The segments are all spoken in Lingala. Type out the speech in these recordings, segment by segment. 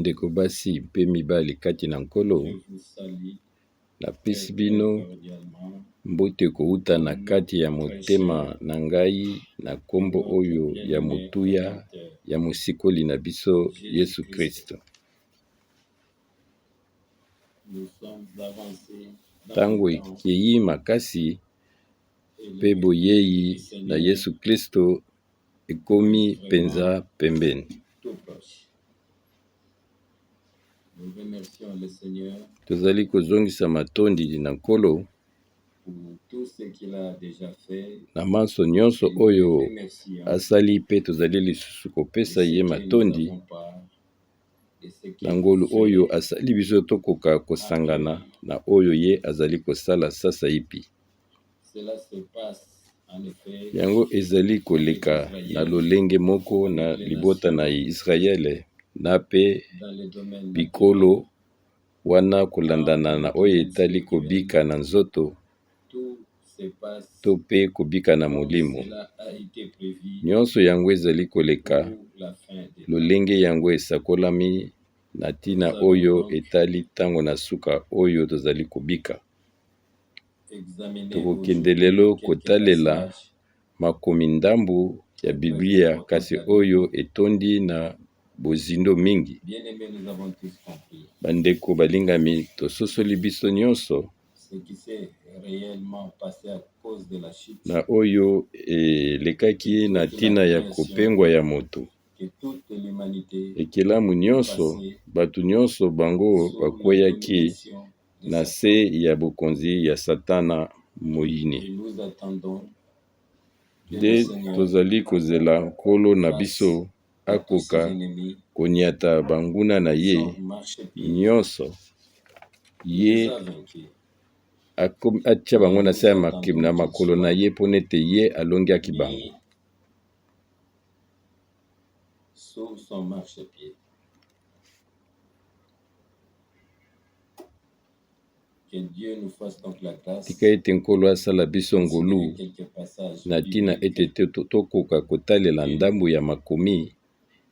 Bandeko basi mpe mibali kati na Nkolo, Je vous salue napesi très, très bino cordialement mbote kowuta au na nom kati ya très motema cher na ngai na de nkombo notre oyo ya bien-aimé motuya Rédempteur, ya mosikoli na biso Yesu Jésus-Christ. Kristo. Nous sommes avancés dans le Ntango temps ekei makasi et mpe le retour boyei du na Seigneur Yesu Klisto ekomi est mpenza vraiment pembeni. tout proche. Nous remercions le Seigneur Tozali kozongisa matondi na Nkolo pour tout ce qu'il a déjà fait na manso nyonso et nous le oyo remercions asali mpe tozali lisusu de kopesa ce ye que nous matondi avons part, de ce na qu'il ngolu oyo fait asali biso tokoka kosangana actuellement. na oyo ye azali kosala sasaipi. Cela se passe en effet Yango ezali avec koleka na Israël, lolenge moko avec na les libota na nations, Israele na mpe dans le domaine bikolo naturel, wana dans kolandana le na oyo domaine etali spirituel. kobika na nzoto Tout se passe to mpe kobika na comme molimo. cela a été prévu Nyonso yango ezali koleka pour la fin des temps. lolenge yango esakolami na Nous ntina allons oyo donc etali ntango na suka oyo tozali kobika. examiner Tokokende aujourd'hui lelo quelques kotalela passages makomi ndambu ya très très Biblia importants kasi de la oyo Bible. etondi na bozindo mingi. Bien-aimés, nous avons tous compris Bandeko balingami, tososoli biso nyonso ce qui s'est réellement passé à cause de la chute na oyo et elekaki na toute la ntina ya création, kopengwa ya moto. que toute l'humanité Ekelamu est nyonso, passée bato nyonso bango sous la bakweyaki domination de na Satan. se ya bokonzi ya Satana moyini. Et nous attendons que le Nde Seigneur tozali kozela Nkolo na fasse biso à tous ses akoka ennemis koniata banguna na ye son marchepied. nyonso Il ye les a vaincus. atia bango Et na se nous ya na attendons qu'il makolo na soit ye mpo nete ye alongiaki bango. mis sous son marchepied. Que Dieu nous fasse donc la grâce Tika ete Nkolo asala biso ngolu considérer quelques passages na ntina ete bibliques tokoka kotalela qui ndambu ya makomi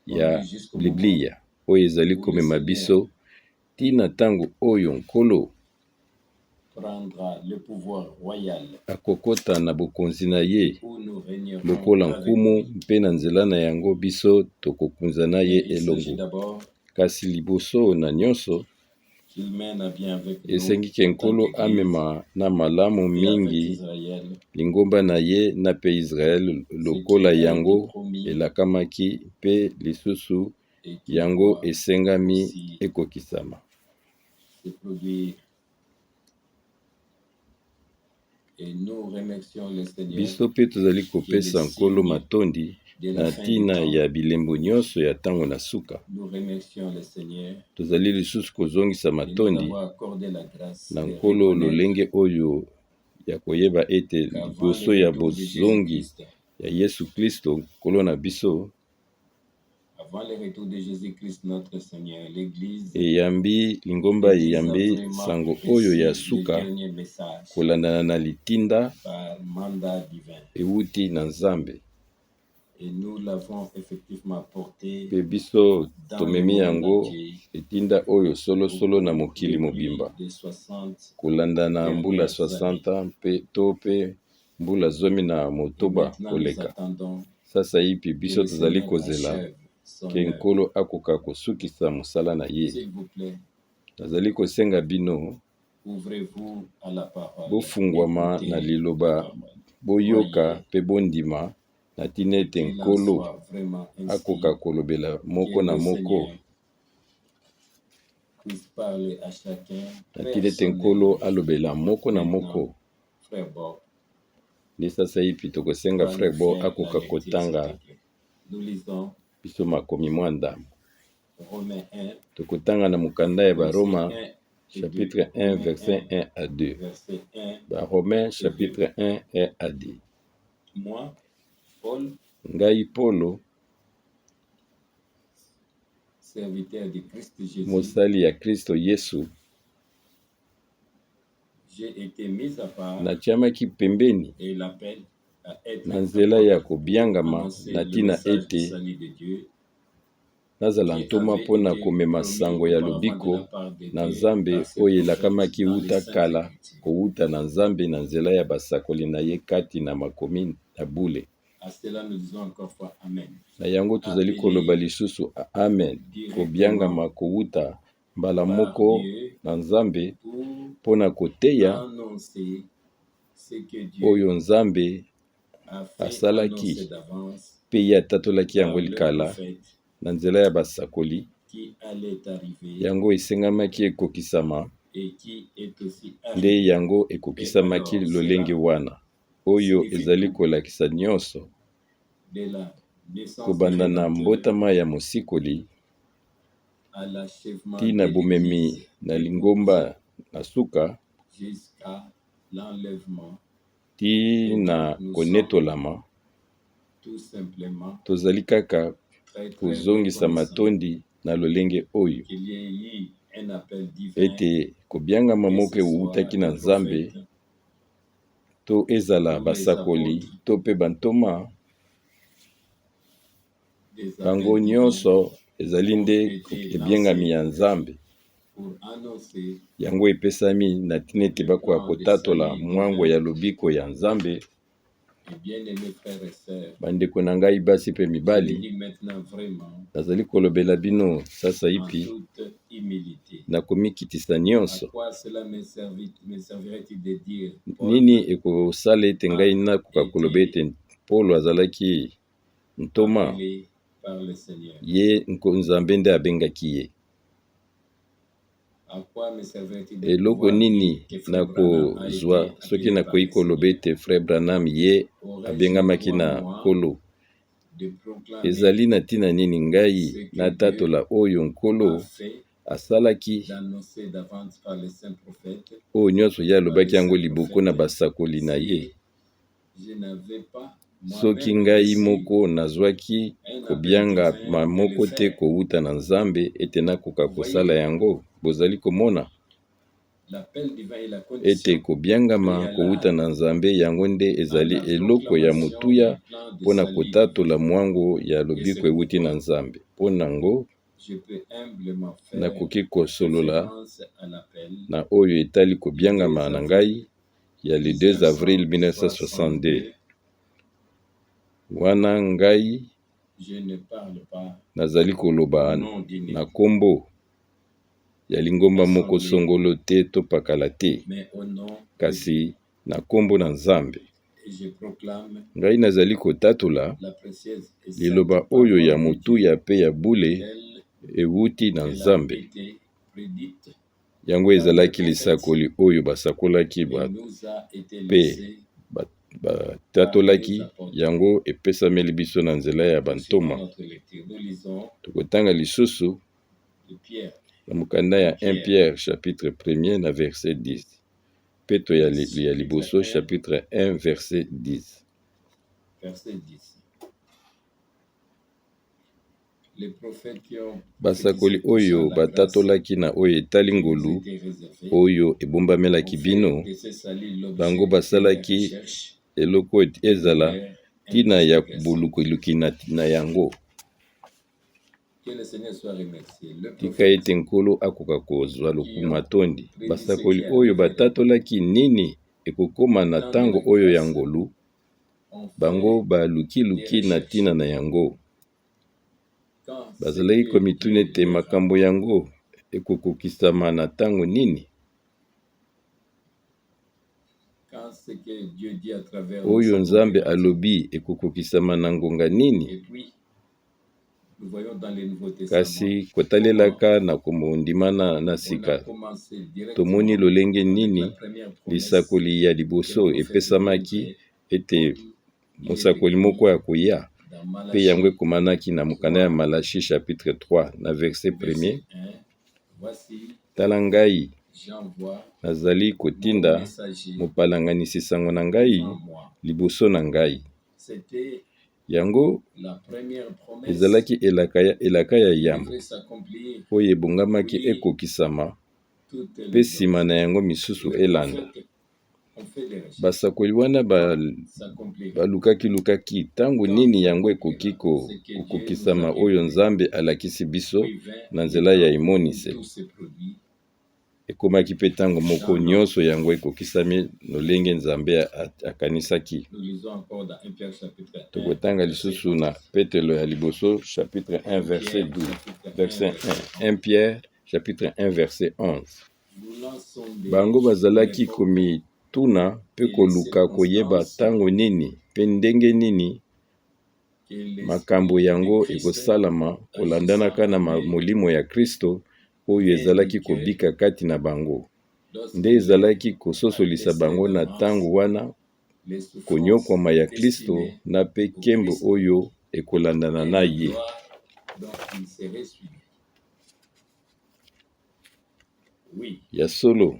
ya conduisent jusqu'au moment Biblia oyo ezali où le komema Seigneur biso ntina ntango oyo Nkolo prendra le pouvoir royal akokota na bokonzi na ye et où nous régnerons lokola avec nkumu lui. mpe na nzela na yango biso tokokunza na ye Mais il s'agit elongo. d'abord Kasi liboso na nyonso qu'il mène à bien avec nous esengi ke en tant Nkolo qu'Église amema na malamu et avec mingi Israël lingomba na ye na mpe Israele ce qui lokola a été yango promis elakamaki mpe lisusu et qui yango doit esengami aussi ekokisama. se produire. Et nous remercions le Seigneur Biso mpe tozali qui est le kopesa Nkolo signe matondi de na la fin du ntina temps. ya bilembo nyonso ya ntango na suka. Nous remercions le Seigneur Tozali lisusu kozongisa de nous matondi avoir accordé la grâce na de Nkolo reconnaître lolenge oyo ya koyeba ete qu'avant liboso le ya retour de bozongi Jésus-Christ, ya Yesu Klisto Nkolo na biso avant le retour de Jésus-Christ notre Seigneur, l'Église, eyambi lingomba l'Église a eyambi vraiment sango oyo ya reçu le suka dernier message kolandana na litinda par mandat divin. ewuti na Nzambe. Et nous l'avons effectivement porté Mpe biso dans le tomemi monde yango entier etinda oyo au solosolo na cours mokili de plus mobimba de 60 kolanda na mbula dernières années. 60 mpe to mpe mbula zomi na Et motoba maintenant, nous koleka. attendons Sasaipi que biso le tozali Seigneur kozela achève son ke œuvre. Nkolo akoka kosukisa mosala na ye. S'il vous plaît, Nazali kosenga bino ouvrez-vous à la parole. bofungwama na Écoutez la liloba, parole. boyoka Croyez mpe bondima na ntina ete qu'il en Nkolo soit vraiment ainsi, akoka kolobela que moko na le moko Seigneur puisse parler à chacun na ntina ete Nkolo personnellement. alobela moko na Maintenant, moko. frère Bob Nde sasaipi tokosenga va nous frère Bo faire la akoka lecture, s'il kotanga te plaît. Nous lisons biso makomi mwa ndambo. Romains 1, Tokotanga na mokanda ya verset Baroma 1 et 2. chapitre 1 Romains verset 1, 1 à 2. verset 1 Baromains et 2. chapitre 1 1 à 2. Moi, Paul, Ngai Polo, serviteur de Christ Jésus, mosali ya Kristo Yesu, j'ai été mis à part natiamaki pembeni et l'appel à être na nzela ya apôtre, kobiangama annoncer na le ntina message du ete salut de Dieu. Nazala qui ntoma avait mpo na été komema promis sango ya auparavant de lobiko la part de na Dieu Nzambe par ses oyo prophètes elakamaki dans les wuta Saintes kala Écritures. kowuta na Nzambe na nzela ya basakoli na ye kati na makomi na bule. À cela, nous disons encore fois Amen. Na yango tozali koloba Appelé lisusu Amen, directement kobiangama kowuta mbala par moko Dieu na Nzambe pour mpo na koteya annoncer ce que Dieu oyo Nzambe a fait asalaki annoncer d'avance mpe ye atatolaki yango par le likala prophète na nzela ya basakoli. qui allait arriver Yango esengamaki ekokisama et qui est aussi nde arrivé. yango Et ekokisamaki alors, lolenge cela wana oyo signifie ezali tout kolakisa nyonso de la naissance du kobanda na Rédempteur mbotama ya mosikoli à l'achèvement ti de na bomemi l'Église na épouse lingomba na suka jusqu'à l'enlèvement. ti Et na donc, nous sommes konetolama. tout simplement Tozali kaka très, très kozongisa reconnaissants matondi na lolenge oyo qu'il y ait eu un appel divin, ete kobiangama que moko ce soit ewutaki na les Nzambe prophètes to ezala ou les basakoli apôtres, to mpe bantoma, des bango appels divins nyonso ezali ont nde été ebiangami lancés ya Nzambe. pour annoncer Yango epesami na ntina ete le bakoka plan de kotatola salut mwango divin. ya lobiko ya Nzambe. Et bien-aimés frères et sœurs, Bandeko na ngai basi mpe je le mibali, dis maintenant vraiment nazali kolobela bino en sasaipi toute humilité. na komikitisa À nyonso. quoi cela me servirait-il de dire Paul Nini ekosala ete a ngai nakoka koloba été ete Polo azalaki ntoma? appelé par le Seigneur? Ye Nzambe nde abengaki ye. À quoi me servirait-il de Eloko pouvoir dire nini que Frère Branham a nakozwa été soki appelé par nakoki le koloba Seigneur? ete Frère Branham ye Aurais-je le abengamaki droit, na moi, Nkolo? de proclamer Ezali na ntina nini ngai ce que Dieu natatola oyo a Nkolo fait asalaki, d'annoncer d'avance par les saints prophètes, oyo nyonso ye par alobaki les yango saints liboso na prophètes, basakoli na ye, si je n'avais pas soki moi-même ngai reçu moko nazwaki un appel kobiangama divin de le moko te faire? kowuta na Nzambe ete nakoka Vous kosala voyez, yango? Bozali komona l'appel divin est la ete condition kobiangama kowuta préalable na Nzambe yango nde à ezali la eloko ya proclamation motuya du plan de mpo na salut kotatola divin. mwango ya Et lobiko c'est ewuti na pourquoi Nzambe. Mpo nango je peux humblement faire nakoki kosolola référence à l'appel na oyo etali du 2 kobiangama na avril ngai ya le 2 avril 1962. 1962. Wana ngai Je ne parle pas nazali au koloba nom d'une na nkombo ya lingomba moko assemblée, songolo te to pakala te, mais au nom de Dieu. kasi na nkombo na Nzambe. Et je proclame Ngai nazali kotatola la précieuse et sainte liloba oyo ya parole de Dieu motuya mpe ya bule telle ewuti na qu'elle a Nzambe. été prédite Yango par les ezalaki prophètes lisakoli oyo basakolaki et nous a été mpe laissée par les batatolaki, apôtres. yango epesameli biso na nzela ya Poursuivons bantoma. notre lecture. Nous lisons Tokotanga lisusu de Pierre, na mokanda ya 1 Pierre, Pierre chapitre 1er na verset 10. Petro ya chapitre liboso 1, chapitre 1 verset 10. verset 10. Les prophètes qui ont Basakoli prophétisé oyo concernant la grâce batatolaki na oyo etali qui vous ngolu était réservée oyo ont ebombamelaki fait bino, de ce salut bango l'objet de leur basalaki recherche eloko et de ezala leur ntina ya investigation. bolukiluki na yango. Que le Seigneur soit remercié. Le Tika prophète ete Nkolo akoka kozwa qui lokumu ont atondi. prédit ce Basakoli qui oyo arriverait batatolaki nini ekokoma au na temps de ntango la oyo ya grâce ngolu, ont bango fait des balukiluki na recherches. ntina na yango. Quand ce Bazalaki que komituna Dieu ete leur a makambo yango ekokokisama na ntango nini. Quand ce que Dieu dit à travers Oyo sa Nzambe prophète. alobi ekokokisama na ngonga nini. Et puis, nous voyons dans le Nouveau Testament Kasi kotalelaka na komondimana na on a sika, commencé tomoni directement lolenge avec la nini première promesse lisakoli ya que le liboso prophète epesamaki délivrait ete comme il est mosakoli moko écrit ya koya, dans mpe yango Malachie ekomanaki na mokanda ya 3, Malachi chapitre 3 na verset premier. verset 1. Voici, Tala ngai j'envoie nazali mon kotinda messager mopalanganisi sango na ngai devant moi. liboso na ngai. C'était Yango la première promesse ezalaki elaka ya qui yambo devrait s'accomplir, oyo ebongamaki puis ekokisama toutes mpe les nsima autres. na yango Et misusu le elanda. prophète Basakoli wana balukaki-lukaki ntango nini yango ekoki kokokisama oyo Nzambe alakisi biso na nzela ya emoniseli. Ekomaki mpe ntango moko nyonso yango ekokisami lolenge Nzambe akanisaki. Tokotanga lisusu na Petelo ya liboso chapitre 1 verset 12, verset 1, 1 Pierre chapitre 1 verset 11. Bango bazalaki komituna mpe koluka koyeba ntango nini mpe ndenge nini makambo yango ekosalama kolandanaka na molimo ya Kristo oyo ezalaki kobika kati na bango. Nde ezalaki kososolisa bango na ntango wana konyokwama ya Klisto na mpe nkembo oyo ekolandana na ye. Ya solo,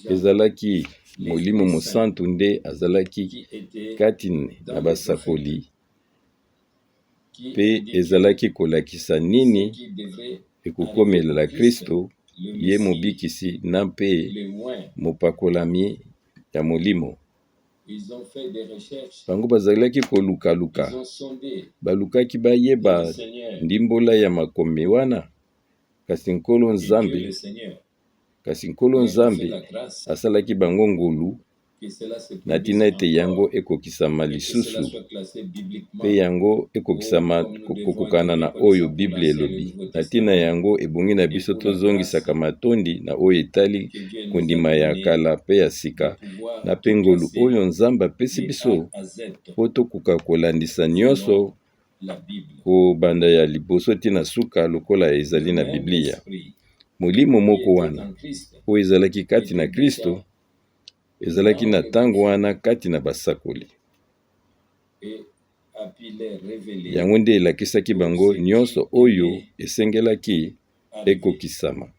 ezalaki Molimo Mosantu nde azalaki kati na basakoli mpe ezalaki kolakisa nini ekokomelela Klisto, ye Mobikisi na mpe Mopakolami ya Molimo. Bango bazalaki kolukaluka, balukaki bayeba ndimbola ya makomi wana. Kasi Nkolo Nzambe, kasi Nkolo Nzambe asalaki bango ngolu na ntina ete yango ekokisama lisusu, mpe yango ekokisama kokokana na oyo Biblia elobi. Na ntina yango, ebongi na biso tozongisaka matondi na oyo etali kondima ya kala mpe ya sika, na mpe ngolu oyo Nzambe apesi biso mpo tokoka kolandisa nyonso kobanda ya liboso ti na suka lokola ezali na Biblia. Molimo moko wana oyo ezalaki kati na Klisto ezalaki na ntango wana kati na basakoli. Yango nde elakisaki bango nyonso oyo esengelaki ekokisama.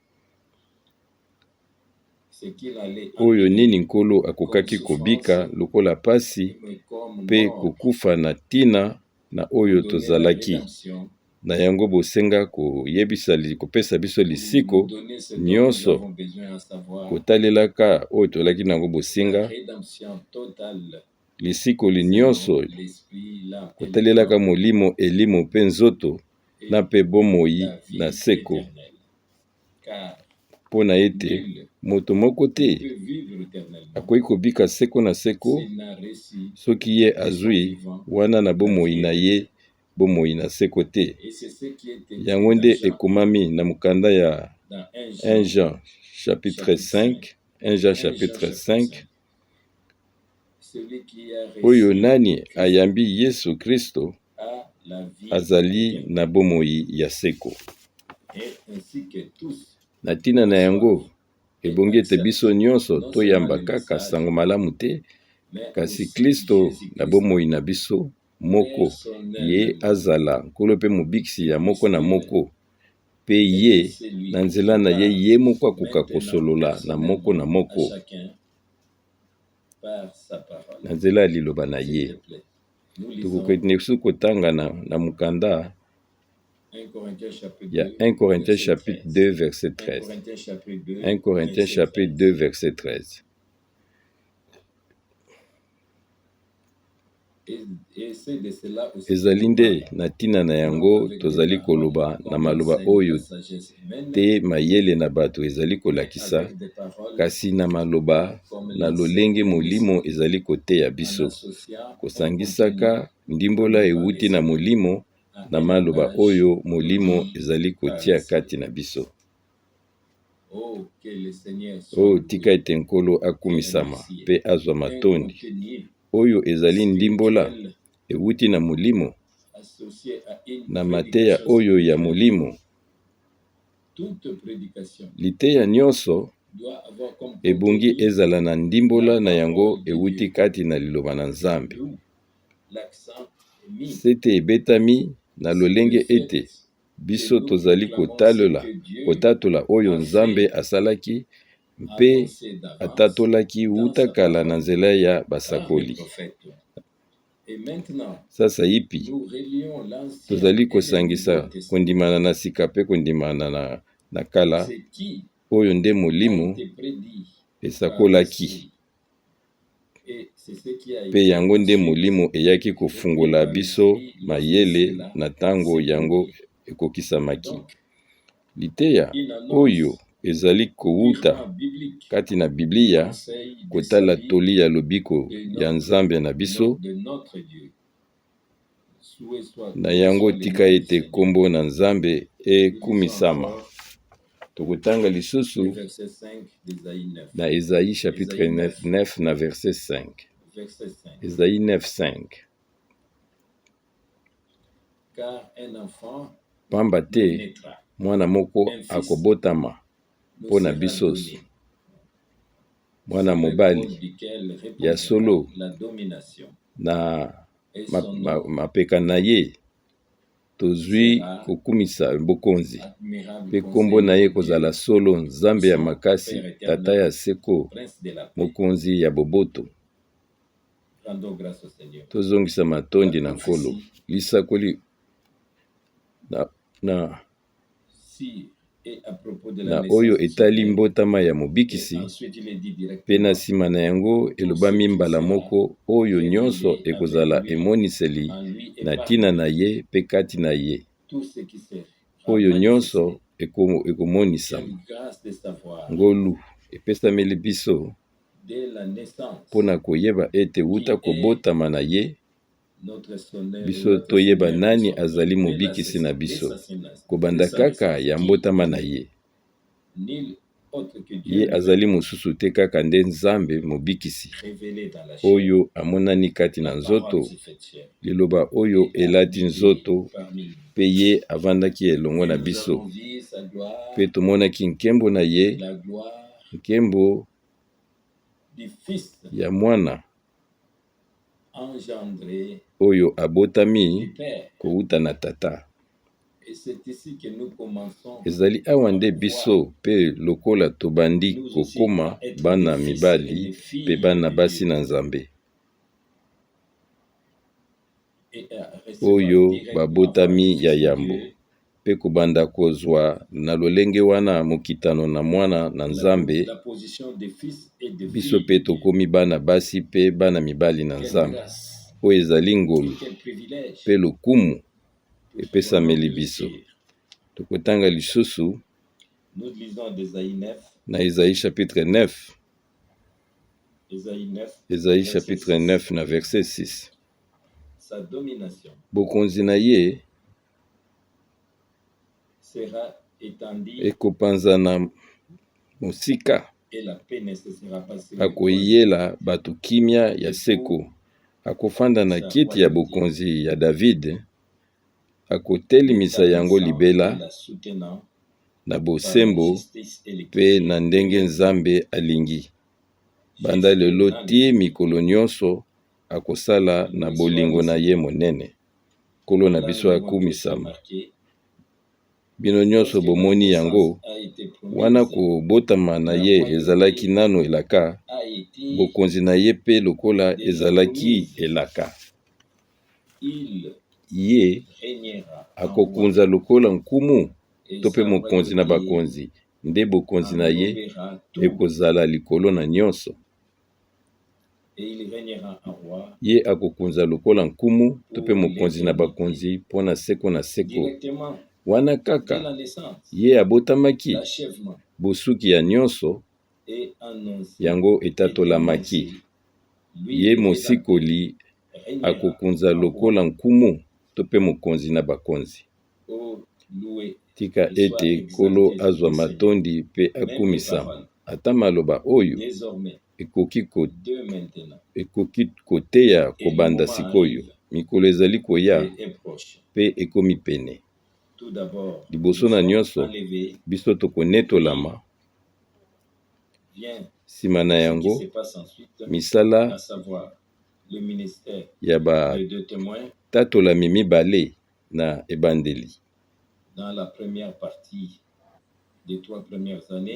Oyo nini Nkolo akokaki kobika lokola pasi mpe kokufa na ntina na oyo tozalaki na yango bosenga koyebisa kopesa biso lisiko nyonso kotalelaka oyo tozalaki na yango bosenga lisikoli nyonso kotalelaka molimo elimo mpe nzoto na mpe bomoi na seko mpo na ete moto moko te akoki kobika seko na seko soki ye azwi wana na bomoi na ye bomoi na seko te. Yango nde ekomami na mokanda ya 1 Jean chapitre 5, 1 Jean chapitre 5, oyo nani ayambi Yesu Kristo azali na bomoi ya seko. Na ntina na yango, ebongi ete biso nyonso toyamba kaka sango malamu te, kasi Klisto na bomoi na biso moko, ye azala Nkolo mpe Mobikisi ya moko na moko, mpe ye na nzela na ye ye moko akoka kosolola na moko na moko na nzela ya liloba na ye. Tokokende lisusu kotanga na mokanda ya 1 Corinthiens chapitre 2 verset 13. 1 Corinthiens chapitre 2 verset 13. Ezali nde na ntina na yango tozali koloba na maloba oyo te mayele na bato ezali kolakisa, kasi na maloba na lolenge Molimo ezali koteya biso, kosangisaka ndimbola ewuti na Molimo na maloba oyo Molimo ezali kotia kati na biso. Oh, tika ete Nkolo akumisama mpe azwa matondi! Oyo ezali ndimbola ewuti na Molimo, na mateya oyo ya Molimo. Liteya nyonso ebongi ezala na ndimbola na yango ewuti kati na Liloba na Nzambe. Sete ebetami na lolenge ete biso tozali kotalola, kotatola oyo Nzambe asalaki mpe atatolaki wuta kala na nzela ya basakoli. Sasaipi tozali kosangisa kondimana na sika mpe kondimana na kala, oyo nde Molimo esakolaki. Mpe yango nde Molimo eyaki kofungola biso mayele na ntango yango ekokisamaki. Liteya oyo ezali kowuta kati na Biblia, kotala toli ya lobiko ya Nzambe na biso. Na yango tika ete nkombo na Nzambe ekumisama. Tokotanga lisusu na Esaïe chapitre 9 na verset 5. Esaïe 9, 5. Pamba te mwana moko akobotama mpo na biso, mwana mobali ya solo na mapeka na ye tozwi kokumisa bokonzi, mpe nkombo na ye kozala solo Nzambe ya makasi, Tata ya seko, Mokonzi ya boboto. Tozongisa matondi na Nkolo. Lisakoli na oyo etali mbotama ya Mobikisi, mpe na nsima na yango elobami mbala moko oyo nyonso ekozala emoniseli na ntina na ye mpe kati na ye, oyo nyonso ekomonisama. Ngolu epesameli biso mpo na koyeba ete wuta kobotama na ye, biso toyeba nani azali Mobikisi na biso, kobanda kaka ya mbotama na ye. Ye azali mosusu te kaka nde Nzambe Mobikisi, oyo amonani kati na nzoto, Liloba oyo elati nzoto, mpe ye avandaki elongo na biso. Mpe tomonaki nkembo na ye, nkembo ya mwana oyo abotami kowuta na Tata. Ezali awa nde biso mpe lokola tobandi kokoma bana mibali mpe bana basi na Nzambe, oyo babotami ya yambo, mpe kobanda kozwa na lolenge wana mokitano na mwana na Nzambe, biso mpe tokomi bana basi mpe bana mibali na Nzambe. Oyo ezali ngolu mpe lokumu epesameli biso. Tokotanga lisusu na Esaïe chapitre 9, Esaïe chapitre 9 na verset 6. Bokonzi na ye ekopanzana mosika, akoyela bato kimia ya seko, akofanda na kiti ya bokonzi ya David, akotelemisa yango libela na bosembo mpe na ndenge Nzambe alingi. Banda lelo ti mikolo nyonso akosala na bolingo na ye monene. Nkolo na biso akumisama. Bino nyonso bomoni yango, wana kobotama na ye ezalaki nano elaka, bokonzi na ye mpe lokola ezalaki elaka. Ye akokonza lokola nkumu to mpe mokonzi na bakonzi, nde bokonzi na ye ekozala likolo na nyonso. Ye akokonza lokola nkumu to mpe mokonzi na bakonzi mpo na seko na seko. Wana kaka ye abotamaki, bosuki ya nyonso yango etatolamaki. Ye mosikoli akokonza lokola nkumu to mpe mokonzi na bakonzi. Tika ete Nkolo azwa matondi mpe akumisama. Ata maloba oyo ekoki koteya kobanda sikoyo. Mikolo ezali koya mpe ekomi pene. Liboso na nyonso, biso tokonetolama. Nsima na yango, misala ya batatolami mibale na ebandeli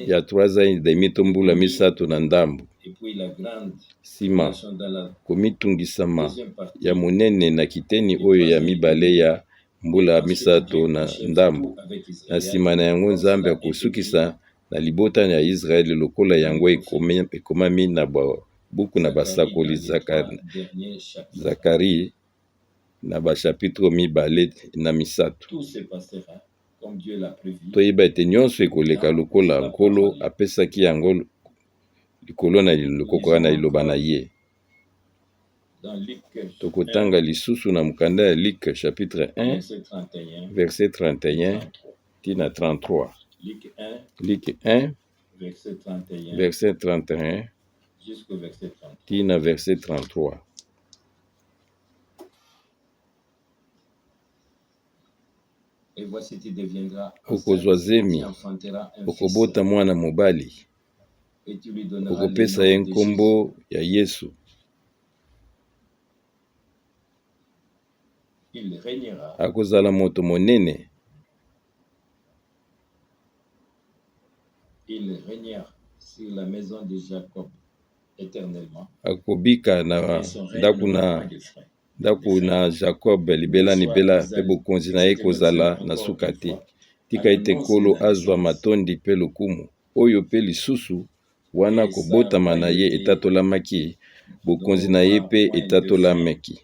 ya 3 ans et demi to mbula 3 na ndambo. Nsima komitungisama ya monene na kiteni oyo ya mibale ya mbula 3 na ndambo. Na nsima na yango, Nzambe akosukisa na libota ya Israele lokola yango ekomami na buku na Zacharie dans basakoli les trois derniers chapitres. Zakari na bachapitre mibale na misato. Tout se passera comme Dieu l'a prévu Toyeba ete nyonso ekoleka dans lokola sa Nkolo parole. apesaki yango likolo na Nous kokoka lisons na liloba na encore ye. dans Luc 1, Tokotanga lisusu na mokanda ya Luc chapitre 1 verset 31 verset et 31 33. ti na 33. Luc 1, Luc 1 verset 31 verset 31 jusqu'au verset 33. ti na verset 33. Et voici, tu deviendras enceinte, Okozwa tu zemi, enfanteras un fils, okobota mwana mobali, et tu lui donneras le okopesa ye nom de Jésus. nkombo ya Yesu. Il régnera, Akozala moto monene, il régnera sur la maison de Jacob éternellement, akobika na et son règne ndako n'aura na point de frein. ndako De fin. na Jacob libela Qu'il soit libela, mpe bokonzi na ye exalté ekozala na encore suka une te. fois à Tika ete l'annonce de Nkolo la azwa naissance matondi mpe lokumu oyo mpe lisusu wana et sa kobotama na ye royauté etatolamaki, bokonzi na ye n'aura mpe point de fin. etatolamaki.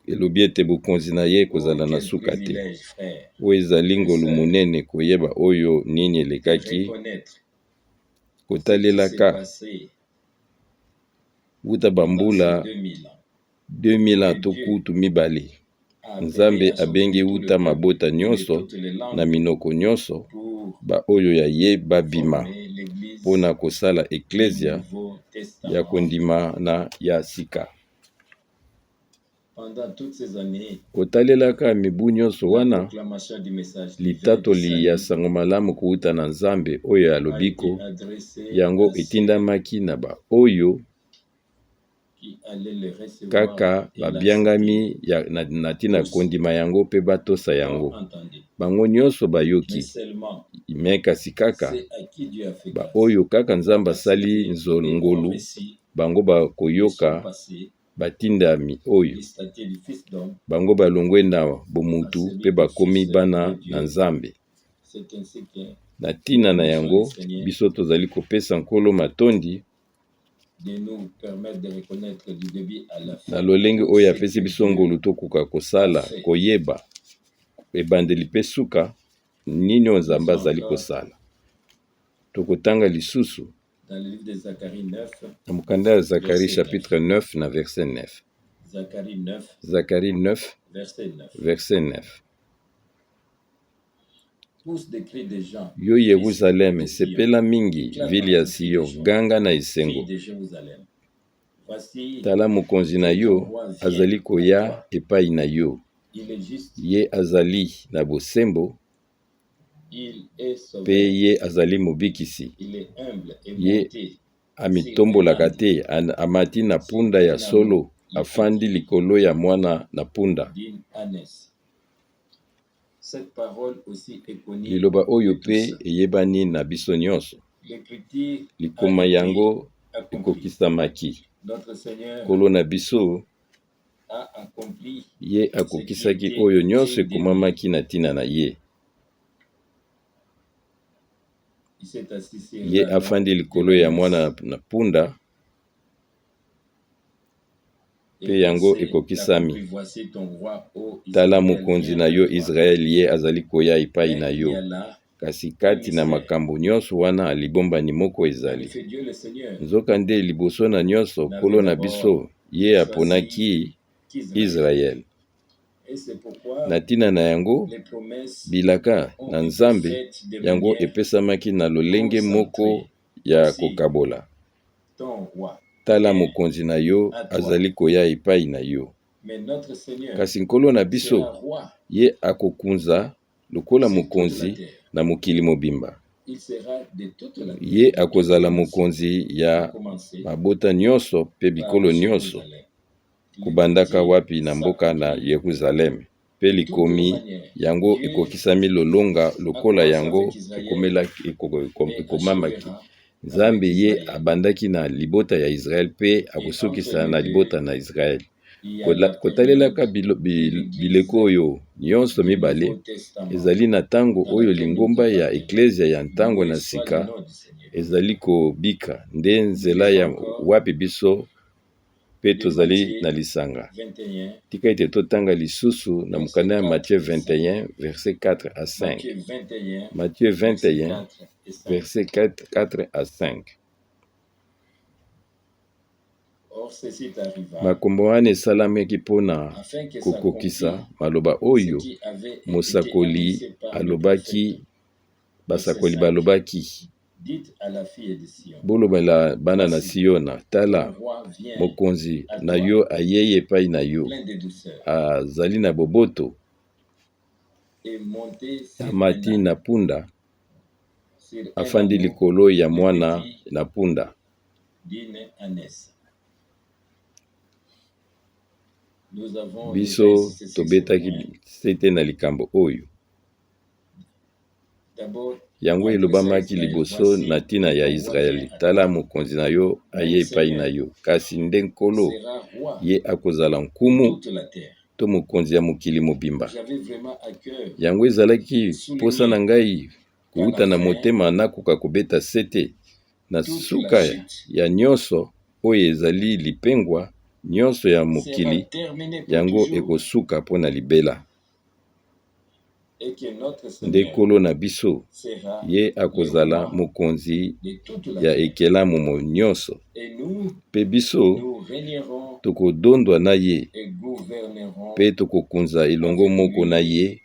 Elobi ete bokonzi na ye Oh, ekozala na quel suka te. privilège, frère Oyo ezali et ngolu sœur, monene koyeba oyo nini de elekaki, reconnaître ce qui s'est kotalelaka passé wuta dans ces bambula 2000 ans. 2000 ans Que to Dieu kutu mibale. a appelé Nzambe à son abengi tout le wuta peuple mabota et de nyonso toutes les na langues minoko nyonso pour baoyo ya ye babima former l'Église mpona kosala du eklezia Nouveau ya Testament. kondima na ya sika. Pendant toutes ces années, Kotalelaka mibu nyonso la wana, proclamation du message divin du litatoli ya salut sango malamu kouta na Nzambe oyo ya a été lobiko, adressée yango à ceux etindamaki na baoyo qui allaient le recevoir kaka et l'accepter. babiangami na ntina Tous kondima yango mpe batosa ont yango. entendu, Bango nyonso mais bayoki, seulement me kasi kaka ceux à qui Dieu a fait grâce, baoyo kaka Nzambe parce asali qu'ils ont ngolu, reçu bango et sont bakoyoka passés batindami oyo. du statut du Fils d'homme Bango balongwe na à bomutu celui mpe du bakomi Fils de bana na Dieu. Nzambe. C'est ainsi que Na ntina nous na bénissons le yango, Seigneur biso tozali kopesa Nkolo matondi de nous permettre de reconnaître du début à la na fin lolenge oyo ce apesi que biso Dieu ngolu tokoka a kosala, fait. koyeba ebandeli mpe suka nini oyo Nzambe Lisons azali encore kosala. Tokotanga lisusu dans le livre de Zacharie 9, na mokanda ya Zakari verset 9. chapitre 9 na verset 9. Zacharie 9, Zakari 9 verset 9. verset 9. Pousse des cris de gens, Yo fils Yeruzaleme, de Sion, sepela mingi, éclate ville ya en cris de Sion, joie, ganga na fille esengo. de Jérusalem. Voici Tala mokonzi na que ton yo roi vient azali à koya toi. epai na yo. Il est juste, Ye azali na bosembo il est mpe sauveur, ye azali mobikisi. il est humble et Ye monté sur un amitombolaka âne, te, amati na sur punda ya un ânon, solo, une afandi petite likolo ya mwana na punda. d'une ânesse. Cette parole aussi est connue Liloba oyo de mpe tous. eyebani na biso nyonso. L'écriture a Likoma été yango accomplie. ekokisamaki. Notre Seigneur Nkolo na biso a accompli ye ce qui akokisaki était oyo nyonso écrit de lui. ekomamaki na ntina na ye. Il s'est assis sur Ye l'ânon afandi de likolo ya l'ânesse. mwana na punda, mpe Et il yango s'est accompli. ekokisami. Voici ton roi, ô Tala Israël, mokonzi vient na à yo toi. Israele, ye azali koya epai Mais na il y yo. a là Kasi un kati na mystère. makambo nyonso wana libombani moko En ezali. effet, Dieu le Seigneur Nzokande liboso na nyonso, n'avait Nkolo na d'abord biso ye choisi aponaki qu'Israël. Israele. Et c'est pourquoi Na ntina na yango, les promesses bilaka ont na été Nzambe faites de yango manière epesamaki na lolenge moko concentrée. ya Voici kokabola. ton roi Tala vient mokonzi na yo à toi. azali koya epai na yo. Mais notre Seigneur Kasi Nkolo na sera biso roi ye akokunza lokola sur toute la mokonzi terre. na mokili mobimba. Il sera de toute la terre, Ye de toutes akozala les nations, mokonzi à ya commencer mabota nyonso mpe par bikolo nyonso, Jérusalem. kobandaka L'écriture wapi na mboka na s'accomplit Yeruzaleme. Mpe de toutes les likomi manières. yango Dieu ekokisami lolonga a lokola commencé yango avec Israël ekomela et ekomamaki. achèvera Nzambe avec ye Israël. abandaki na libota ya Israele mpe Et entre akosukisa les na deux, libota na Israele. il y a la Kotalelaka période de l'Église bileko oyo nyonso du mibale, Nouveau Testament ezali na ntango dans oyo laquelle nous lingomba ya appartenons. eklezia ya ntango Loué na soit le sika nom du Seigneur. ezali kobika nde Nous nzela lisons ya encore wapi biso Mpe de tozali Matthieu na lisanga. 21, Tika ete totanga lisusu na verset mokanda ya 4 Matthieu et 5. 21 verset 4 à 5. Matthieu 21, Matthieu verset 21 4 et 5. verset 4 à 5. Or, ceci arriva Makambo wana esalamaki mpona afin que kokokisa s'accomplît maloba ce oyo qui avait été mosakoli annoncé par le alobaki, prophète. Verset basakoli 5. balobaki. Dites à la fille de Sion, Bolobela bana na Voici, Siona, ton tala roi vient mokonzi à na toi, yo ayei epai na yo, plein de douceur, azali na boboto, et monté sur un amati âne, na punda, sur un afandi agneau, likolo ya le mwana petit na punda. d'une ânesse. Nous avons déjà Biso insisté sur ce tobetaki point. sete na likambo oyo. D'abord, Yango adressé à elobamaki Israël, liboso voici na ntina ya ton roi Israele, vient à tala toi. mokonzi na yo Mais aye le epai na Seigneur yo. Kasi nde Nkolo sera roi ye akozala de nkumu toute la terre. to mokonzi ya mokili mobimba. J'avais vraiment à cœur Yango ezalaki de posa na souligner ngai qu'à kouta la na fin, motema nakoka kobeta sete na toute la suka chute ya nyonso oyo ezali lipengwa nyonso ya sera mokili, terminée pour yango toujours ekosuka mpo na libela. et que notre Nde Seigneur Nkolo na biso sera ye le akozala roi mokonzi de toute la ya terre. ekelamu nyonso, Et nous, mpe biso nous régnerons tokodondwa na ye et gouvernerons mpe tokokonza elongo avec moko na lui, ye,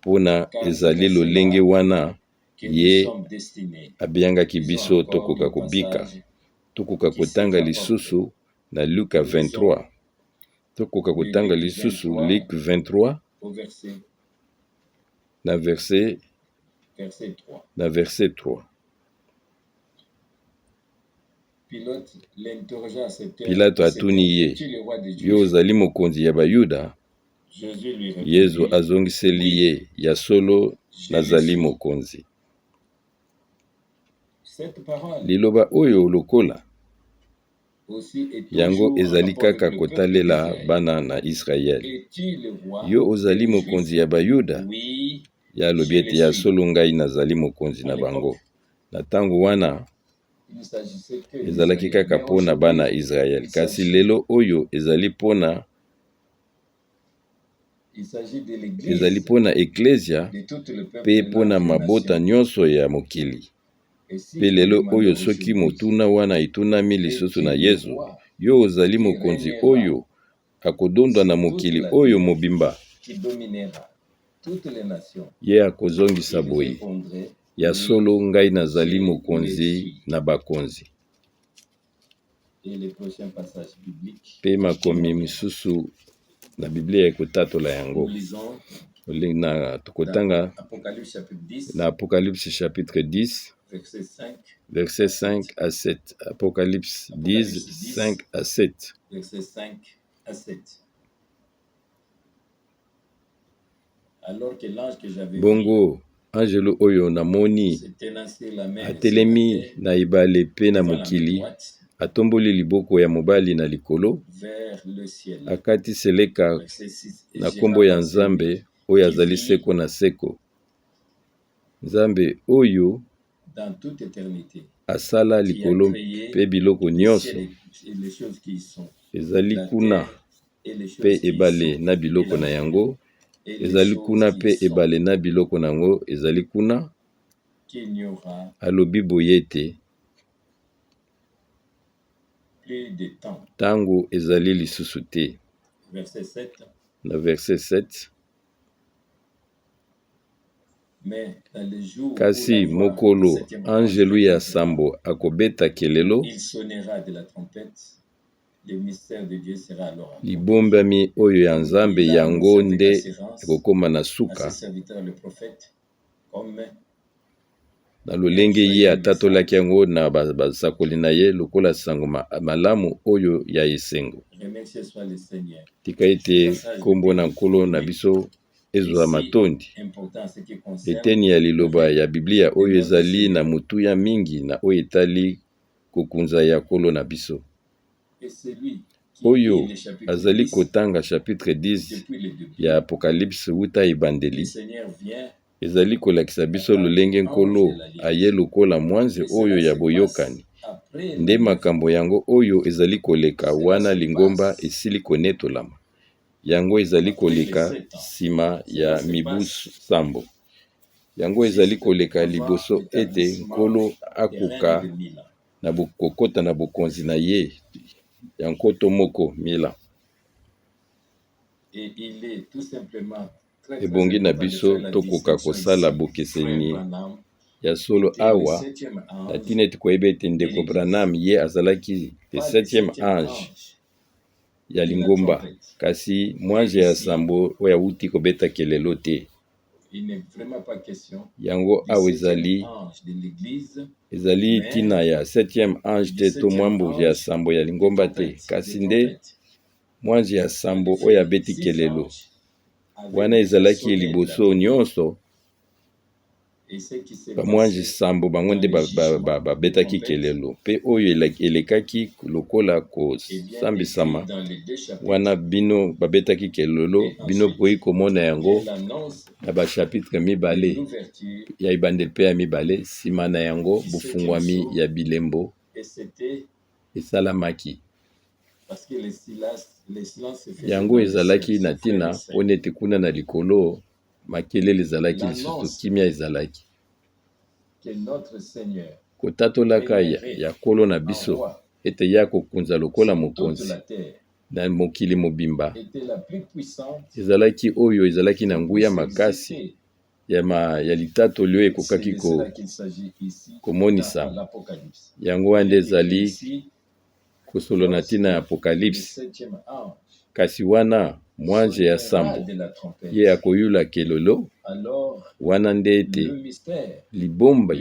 mpona car c'est ezali à lolenge cela wana que nous ye sommes destinés. abiangaki Lisons biso encore tokoka le kobika. passage Tokoka qui s'y kotanga rapporte. lisusu na Luka Lisons 23. Tokoka le kotanga Luc lisusu 23 Luc 23 au verset, na verset verset 3. na verset 3. Pilate l'interrogea à cette heure, Pilato à cet atuni heure, ye, Es-tu le roi des yo Juifs? ozali mokonzi ya Bayuda? Jésus lui Yezu répondit, azongiseli Oui, ye, ya solo je le nazali suis. mokonzi. Cette parole Liloba oyo lokola aussi est yango toujours en ezali rapport avec kaka le peuple kotalela d'Israël. bana na Israele. Es-tu le roi Yo ozali des mokonzi Juifs? ya Bayuda? Oui, Ye alobi je ete le ya suis. solo ngai nazali mokonzi À na bango. l'époque, Na ntango wana il ne s'agissait que ezalaki d'Israël. kaka Mais mpo na bana aujourd'hui, Israele, il kasi s'agit, lelo oyo ezali mpona il s'agit de ezali l'Église, mpona eklezia de tout le peuple mpe de mpona les mabota nations. nyonso ya mokili. Et si Mpe on lelo demande oyo soki aujourd'hui, motuna wana etunami lisusu es-tu na le Yezu, roi yo ozali qui mokonzi régnera oyo akodondwa na sur toute mokili la oyo terre, mobimba? qui dominera toutes les nations? Ye akozongisa Il boye, répondrait, ya oui, solo ngai nazali je le mokonzi suis. na bakonzi. Et le prochain passage biblique Mpe makomi démontrera. misusu na Biblia ekotatola yango. Nous lisons Na dans tokotanga Apocalypse chapitre 10, na Apocalypse chapitre 10 verset 5 verset à 5 7. à 7. Apocalypse 10 Apocalypse 10, 5 à 7. verset 5 à 7. Alors que l'ange que j'avais vu Bongo angelo oyo namoni se tenant sur la mer et sur la atelemi terre, na ebale mpe na leva la main mokili, droite atomboli liboko ya mobali na likolo, vers le ciel. akati seleka Verset 6. Et na jura nkombo ya par celui Nzambe oyo qui azali vit seko na seko, Nzambe oyo dans toute éternité, asala qui a likolo créé mpe biloko le nyonso ciel et les choses qui y sont, ezali la kuna terre et les mpe choses qui y ebale sont, na et biloko la na mer yango, et les ezali choses kuna qui y mpe sont, ebale na biloko na yango ezali kuna. qu'il n'y aura Alobi boye ete plus de temps. ntango ezali lisusu te. Verset 7. Na verset 7. Mais dans le jour où la Kasi voix du mokolo septième ange angelu ya retentira, sambo akobeta kelelo, il sonnera de la trompette, le mystère de Dieu sera alors accompli. libombami oyo ya Nzambe Il a yango annoncé avec nde assurance ekokóma na à suka, ses serviteurs le prophète, comme na un lolenge ye joyeux atatolaki message. yango na basakoli na ye lokola sango malamu oyo ya esengo. Remercié soit le Seigneur. Tika Ce ete passage nkombo na Nkolo na biblique biso est ezwa si matondi. important en ce qui concerne Eteni ya le liloba règne ya Biblia de oyo notre ezali na Seigneur. motuya mingi na oyo etali kokunza ya Nkolo na biso. Et celui qui lit Oyo le chapitre azali 10 kotanga chapitre 10 depuis le début, ya Apocalypse wuta le ebandeli, Seigneur vient ezali kolakisa en biso tant lolenge qu'ange Nkolo de aye l'alliance. lokola mwanze Et oyo cela ya se passe boyokani. Nde makambo yango oyo ezali koleka wana lingomba esili konetolama. Yango ezali koleka nsima ya mibu sambo. Yango ezali koleka liboso ete Nkolo akoka na kokota na bokonzi na ye ya nkoto moko mila. Ebongi na biso tokoka kosala bokeseni ya solo awa na ntina ete koyeba ete ndeko Branham ye azalaki le septième ange ya lingomba, kasi mwanje ya sambo oyo awuti kobeta kelelo te. Yango awa ezali ezali ntina ya septième ange te to mwambo ya sambo ya lingomba te, kasi nde mwanje ya sambo oyo abeti kelelo. Wana ezalaki liboso nyonso bamwange sambo bango nde babetaki kelelo, mpe oyo elekaki lokola kosambisama wana bino babetaki kelelo, bino bokoki komona yango na bachapitre mibale ya ebandeli mpe ya mibale. Nsima na yango bofungwami ya bilembo esalamaki. Yango ezalaki na ntina mpo nete kuna na likolo makelele ezalaki lisusu, kimia ezalaki. Kotatolaka ya Nkolo na biso ete ye akokonza lokola mokonzi na mokili mobimba ezalaki oyo ezalaki na nguya makasi ya litatoli oyo ekokaki komonisa yango. Wana nde ezali kosolo na ntina ya Apokalipse. Kasi wana mwanje ya sambo ye akoyula kelelo, wana nde ete libomba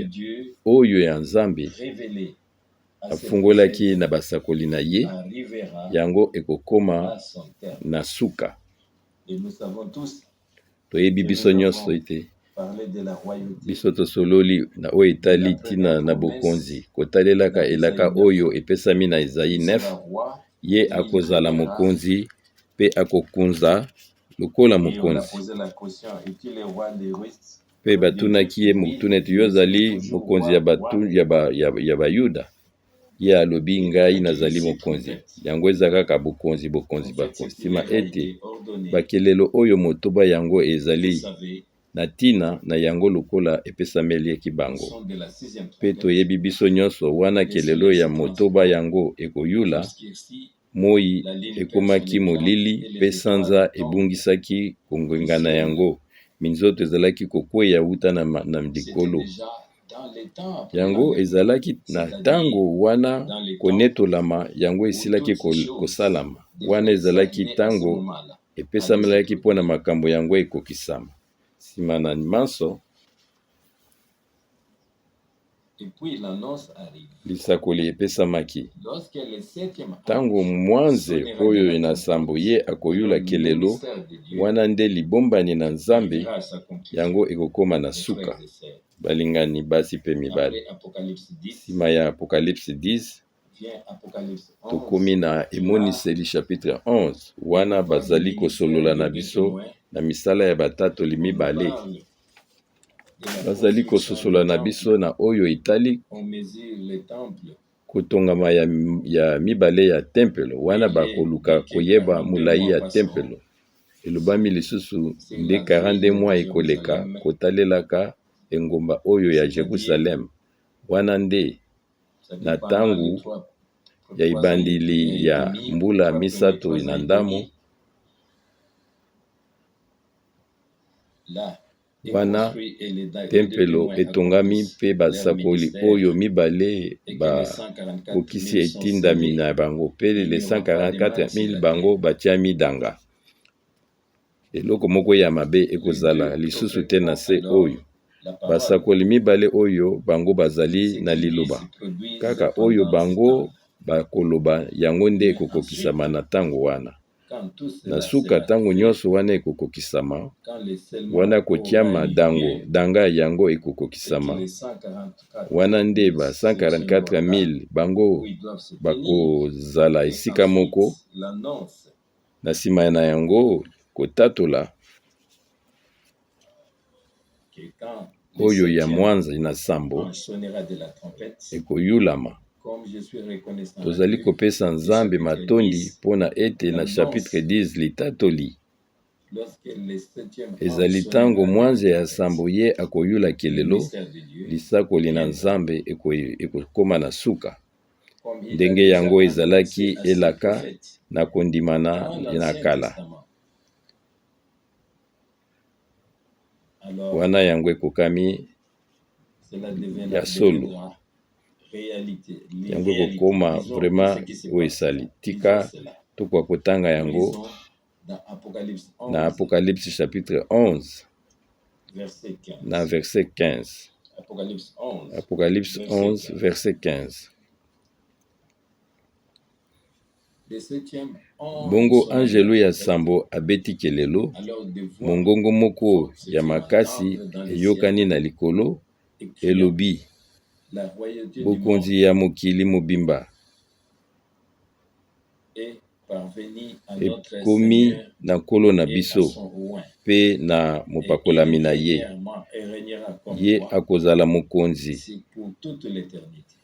oyo ya Nzambe afungolaki na basakoli na ye, yango ekokoma na suka. Toyebi biso nyonso ete biso tosololi na oyo etali ntina na bokonzi, kotalelaka elaka oyo epesami na Ezayi 9: ye akozala mokonzi mpe akokunza lokola mokonzi. Mpe batunaki ye motuna ete: "Yo ozali mokonzi ya Bayuda?" Ye alobi: "Ngai nazali mokonzi." Yango eza kaka bokonzi, bokonzi, bakonzi. Nsima ete bakelelo oyo motoba yango ezali na ntina na yango lokola epesameliaki bango. Mpe toyebi biso nyonso, wana kelelo ya motoba yango ekoyula, moi ekomaki molili mpe sanza ebungisaki kongenga na yango, minzoto ezalaki kokweya wuta na likolo. Yango ezalaki na ntango wana konetolama yango esilaki kosalama. Wana ezalaki ntango epesamelaki mpona makambo yango ekokisama. Nsima na manso, lisakoli epesamaki. Ntango mwanze oyo na sambo ye akoyula kelelo, wana nde libombani na Nzambe yango ekokóma na suka. Balingani basi mpe mibali, nsima ya Apocalypse 10, tokomi na Emoniseli chapitre 11. Wana bazali kosolola na biso na misala ya batatoli mibale, bazali kososola na biso na oyo etali kotongama ya mibale ya tempelo. Wana bakoluka koyeba molai ya tempelo, elobami lisusu nde 42 mois ekoleka kotalelaka engumba oyo ya Jerusalem. Wana nde na ntango ya ebandeli ya mbula 3 na ndambo, wana tempelo etongami mpe basakoli oyo mibale bakokisi etindami na bango, mpe les 144 000 bango batiami danga. Eloko moko ya mabe ekozala lisusu te na se oyo. Basakoli mibale oyo bango bazali na liloba kaka oyo bango bakoloba, yango nde ekokokisama na ntango wana. Na suka, ntango nyonso wana ekokokisama, wana kotiama dango danga yango ekokokisama, wana nde ba 144 000 bango bakozala esika moko. Na nsima na yango, kotatola oyo ya mwanza na sambo ekoyulama. Tozali kopesa Nzambe matondi mpo na ete na chapitre 10 litatoli ezali ntango mwanze ya sambo ye akoyula kelelo, lisakoli na Nzambe ekokoma na suka. Ndenge yango ezalaki elaka na kondimana na kala. Wana yango ekokami ya solo, yango ekokoma vraiment oyo esali. Tika tokoka kotanga yango na Apocalypse chapitre 11 na verset 15. Apocalypse 11 verset 15. Bongo anjelu ya sambo abeti kelelo, mongongo moko ya makasi eyokani na likolo, elobi, Bokonzi ya mokili mobimba ekomi na Nkolo na biso mpe na mopakolami na ye. Ye akozala mokonzi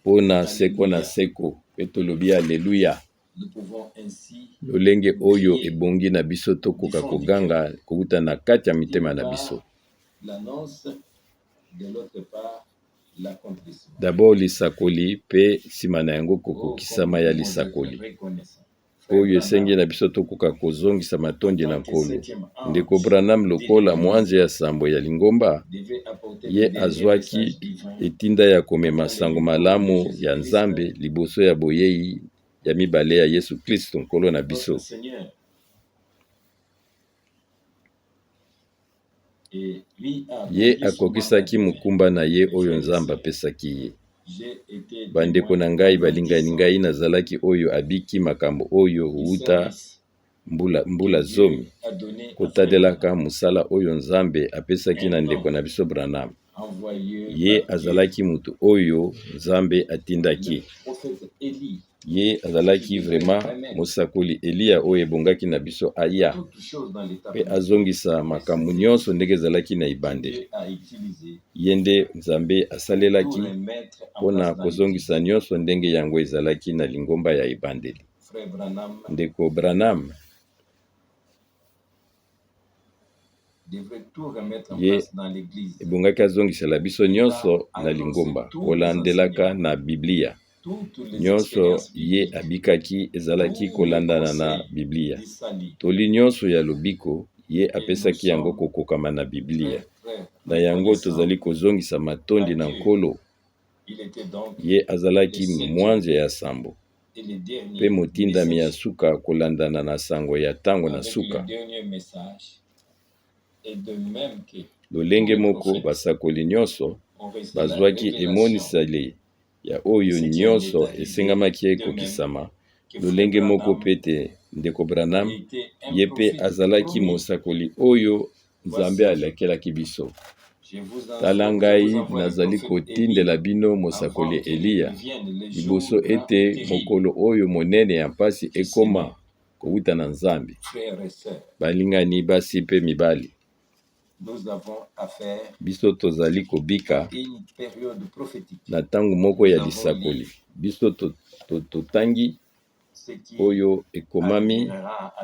mpo na seko na seko. Mpe tolobi aleluya. Lolenge oyo ebongi na biso tokoka koganga kowuta na kati ya mitema na biso. D'abord lisakoli mpe nsima na yango kokokisama ya lisakoli. Oyo esengi na biso tokoka kozongisa matondi na Nkolo. Ndeko Branham lokola mwanje ya sambo ya lingomba, ye azwaki etinda ya komema sango malamu ya Nzambe liboso ya boyei ya mibale ya Yesu Klisto Nkolo na biso. Ye akokisaki mokumba na ye oyo Nzambe apesaki ye. Bandeko na ngai balingani, ngai nazalaki oyo abiki makambo oyo wuta mbula, mbula 10, kotalelaka mosala oyo Nzambe apesaki na ndeko na biso Branham. Ye azalaki moto oyo Nzambe atindaki. Ye azalaki vraiment mosakoli Eliya oyo ebongaki na biso aya mpe azongisa makambo nyonso ndenge ezalaki na ebandeli. Ye nde Nzambe asalelaki mpo na kozongisa nyonso ndenge yango ezalaki na lingomba ya ebandeli. Ndeko Branham ye ebongaki azongisela biso nyonso na lingomba kolandelaka na Biblia. Nyonso ye abikaki ezalaki kolandana na Biblia. Toli nyonso ya lobiko ye apesaki yango kokokama na Biblia. Na yango tozali kozongisa matondi na Nkolo. Ye azalaki mwanze ya sambo mpe motindami ya suka kolandana na sango ya tango na suka. Lolenge moko basakoli nyonso bazwaki emoniseli ya oyo nyonso esengamaki ekokisama, lolenge moko mpe te ndeko Branham ye mpe azalaki mosakoli oyo Nzambe alakelaki biso. Tala ngai nazali kotindela bino mosakoli Eliya liboso ete mokolo oyo monene ya mpasi ekoma kowuta na Nzambe. Balingani basi mpe mibali, biso tozali kobika na ntango moko ya lisakoli. Biso totangi oyo ekomami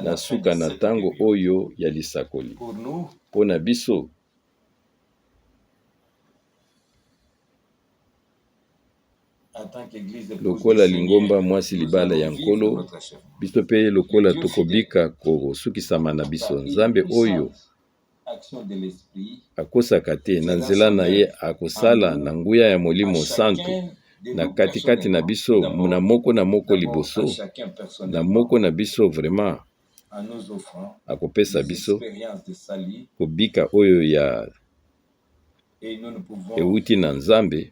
na suka na ntango oyo ya lisakoli. Mpo na biso, lokola lingomba mwasi libala ya Nkolo, biso mpe lokola tokobika kosukisama na biso. Nzambe oyo akosaka te, na nzela na ye akosala na nguya ya Molimo Santu na katikati na biso, na moko na moko liboso na moko na biso vraiment akopesa biso kobika oyo ya ewuti na Nzambe.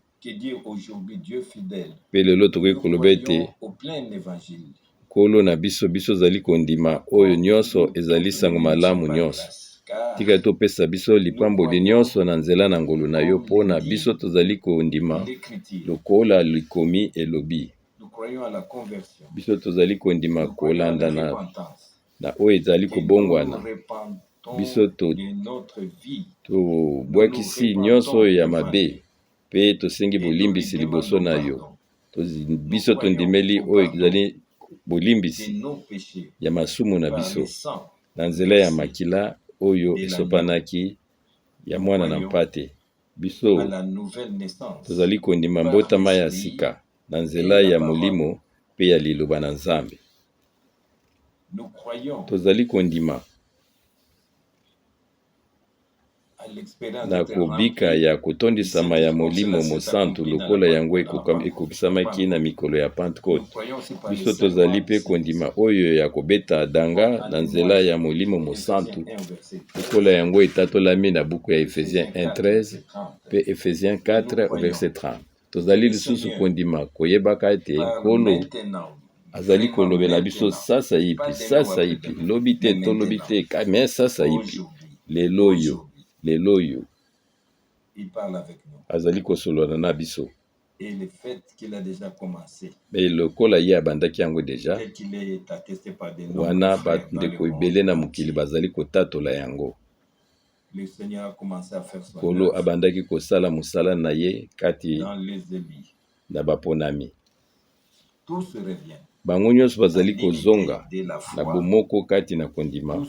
Mpe lelo tokoki koloba ete Nkolo na biso, biso ozali kondima oyo nyonso ezali sango malamu nyonso. Tika topesa biso lipamboli nyonso na nzela na ngolu na yo, mpo na biso tozali kondima lokola likomi elobi. Biso tozali kondima kolanda na oyo ezali kobongwana. Biso tobwakisi nyonso oyo ya mabe mpe tosengi bolimbisi liboso na yo. Biso tondimeli oyo ezali bolimbisi ya masumu na biso na nzela ya makila oyo esopanaki ya mwana na mpate. Biso tozali kondima mbotama ya sika na nzela ya Molimo mpe ya Liloba na Nzambe. Tozali kondima na kobika ya kotondisama ya Molimo Mosantu lokola yango ekokisamaki na mikolo ya Pantekote. Biso tozali mpe kondima oyo ya kobeta danga na nzela ya Molimo Mosantu lokola yango etatolami na buku ya Ephésiens 1:13 mpe Ephésiens 4 verset 30. Tozali lisusu kondima koyebaka ete Nkolo azali kolobela biso sasaipi, sasaipi, lobi te, tolobi te, mais sasaipi, lelo oyo, lelo oyo azali kosolola na biso. Mpe lokola ye abandaki yango deja wana, bandeko ebele na mokili bazali kotatola yango. Nkolo abandaki kosala mosala na ye kati na baponami. Bango nyonso bazali kozonga na bomoko kati na kondima,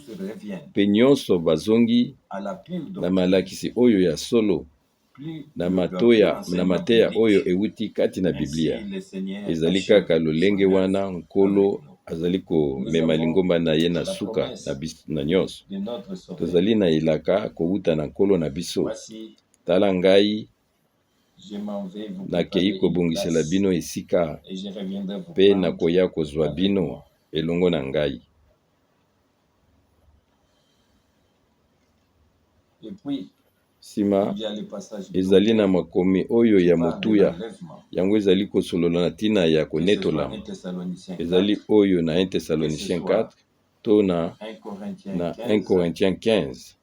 mpe nyonso bazongi na malakisi oyo ya solo, na matoya na mateya oyo ewuti kati na Biblia. Ezali kaka lolenge wana Nkolo azali komema lingomba na ye na suka na, na nyonso. Tozali na elaka kowuta na Nkolo na biso: Tala ngai nakei kobongisela bino esika, mpe nakoya kozwa bino elongo na ngai. Nsima ezali na makomi oyo ya motuya, yango ezali kosolola na ntina ya konetolama. Ezali oyo na 1 Thessaloniciens 4 to na 1 Corinthiens 15.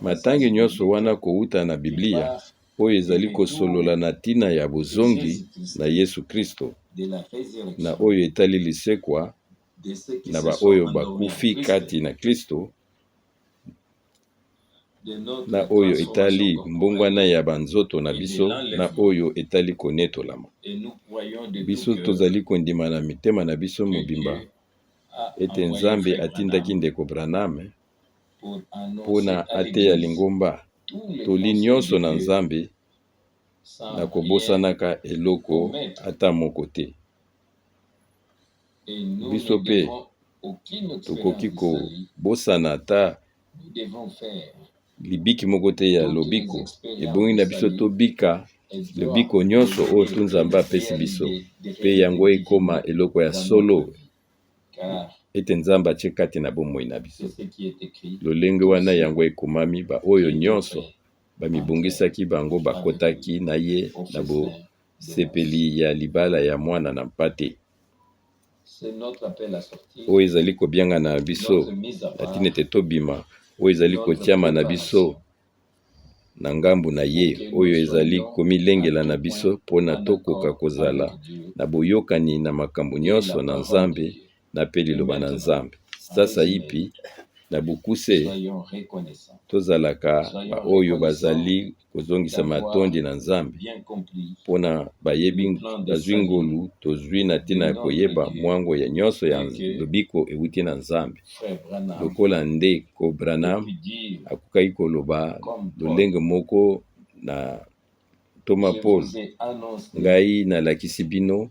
Matangi nyonso wana kowuta na Biblia oyo ezali kosolola na ntina ya bozongi na Yesu Kristo, na oyo etali lisekwa na baoyo bakufi kati na Kristo, na oyo etali mbongwana ya banzoto na biso, na oyo etali konetolama. Biso tozali kondima na mitema na biso mobimba ete Nzambe atindaki ndeko Branham mpo na ateya lingomba toli nyonso na Nzambe na kobosanaka eloko ata moko te. Biso mpe tokoki kobosana ata libiki moko te ya lobiko. Ebongi na biso tobika lobiko nyonso oyo tu Nzambe apesi biso, mpe yango ekoma eloko ya solo ete Nzambe atie kati na bomoi na biso. Lolenge wana yango ekomami: baoyo nyonso bamibongisaki bango bakotaki na ye na bosepeli ya libala ya mwana na mpate. Oyo ezali kobianga na biso na ntina ete tobima, oyo ezali kotiama na biso na ngambu na ye, oyo ezali komilengela na biso mpona tokoka kozala na boyokani na makambo nyonso na Nzambe na mpe liloba na Nzambe. Sasaipi, na bokuse, tozalaka baoyo bazali kozongisa matondi na Nzambe mpona bayebi bazwi ngolu tozwi na ntina ya koyeba mwango ya nyonso ya lobiko ewuti na Nzambe. Lokola ndeko Branham akokaki koloba lolenge moko na ntoma Paul: Ngai nalakisi bino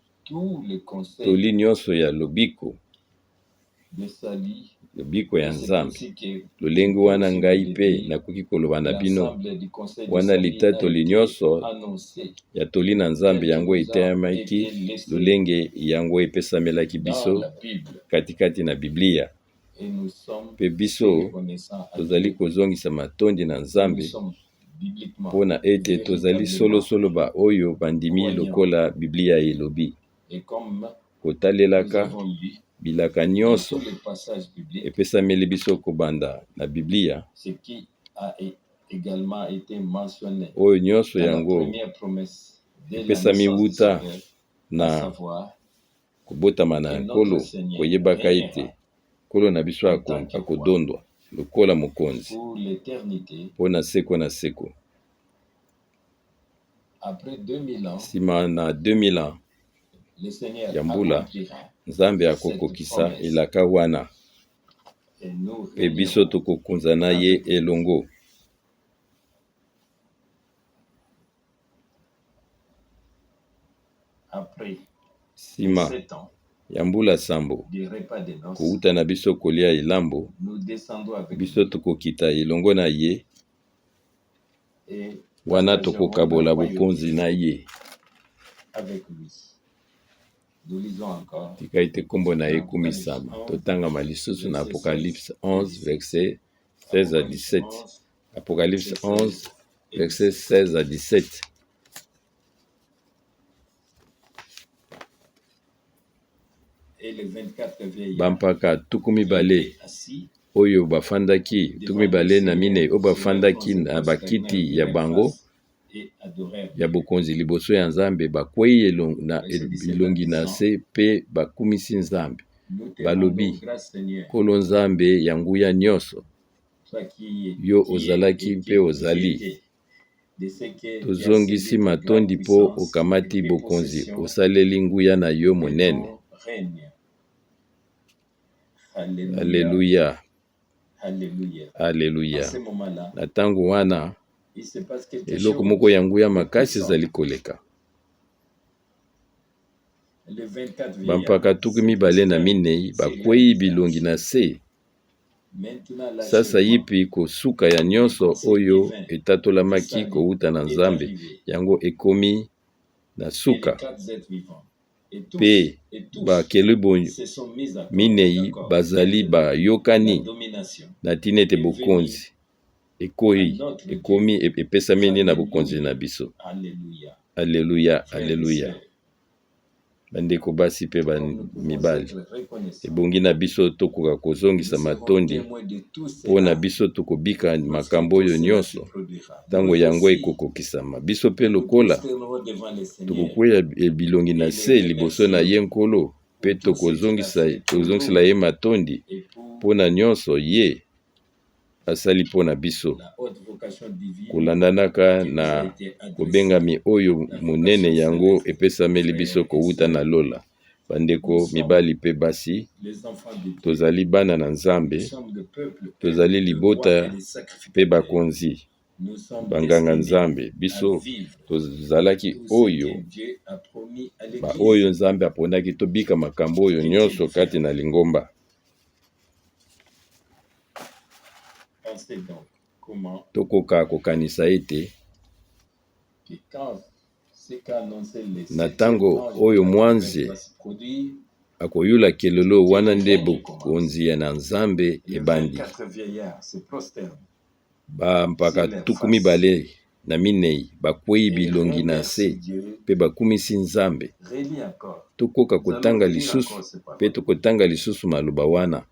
toli nyonso ya lobiko, lobiko ya Nzambe. Lolenge wana ngai mpe nakoki koloba na bino wana litatoli nyonso ya toli na Nzambe yango eteyamaki lolenge yango epesamelaki biso katikati na Biblia. Mpe biso tozali kozongisa matondi na Nzambe mpo na ete tozali solosolo baoyo bandimi lokola Biblia elobi, kotalelaka bilaka nyonso epesameli biso kobanda na Biblia, oyo nyonso yango epesami wuta na kobotama na Nkolo, koyebaka ete Nkolo na biso akodondwa lokola mokonzi mpo na seko na seko. Nsima na 2000 ans ya mbula, Nzambe akokokisa elaka wana, mpe biso tokokonza na ye elongo. Nsima ya mbula sambo kowuta na biso kolia elambo, biso tokokita elongo na ye, wana tokokabola bokonzi na ye. Tika ete nkombo na ye ekumisama. Totangama lisusu na Apocalypse 11 verset 16 à 17. Apocalypse 11 verset 16 à 17. Bampaka 20 oyo bafandaki, 24 oyo bafandaki na bakiti ya bango ya bokonzi liboso ya Nzambe, bakwei na bilongi na se mpe bakumisi Nzambe, balobi: Nkolo Nzambe ya nguya nyonso, yo ozalaki mpe ozali. Tozongisi matondi mpo okamati bokonzi, osaleli nguya na yo monene. Alleluya, alleluya. Na ntango wana, eloko moko ya nguya makasi ezali koleka. Bampaka 24 bakwei bilongi na se. Sasaipi kosuka ya nyonso oyo etatolamaki kowuta na Nzambe, yango ekomi na suka. Mpe bakelubo minei bazali bayokani na ntina ete bokonzi ekoyi ekomi epesameli na bokonzi na biso. Alleluya, alleluya. Bandeko basi mpe mibali, ebongi na biso tokoka kozongisa matondi mpo na biso tokobika makambo oyo nyonso ntango yango ekokokisama. Biso mpe lokola tokokweya bilongi na se liboso na ye Nkolo, mpe tokozongisela ye matondi mpo na nyonso ye asali mpo na biso, kolandanaka na kobengami oyo monene yango epesameli biso kowuta na lola. Bandeko mibali mpe basi, tozali bana na Nzambe, tozali libota mpe bakonzi, banganga Nzambe. Biso tozalaki oyo baoyo Nzambe aponaki tobika makambo oyo nyonso kati na lingomba. Tokoka kokanisa ete na ntango oyo mwanze akoyula kelelo, wana nde bokonzi ya na Nzambe ebandi. Bampaka 24 bakwei bilongi na se mpe bakumisi Nzambe. Tokoka kotanga lisusu mpe tokotanga lisusu maloba wana,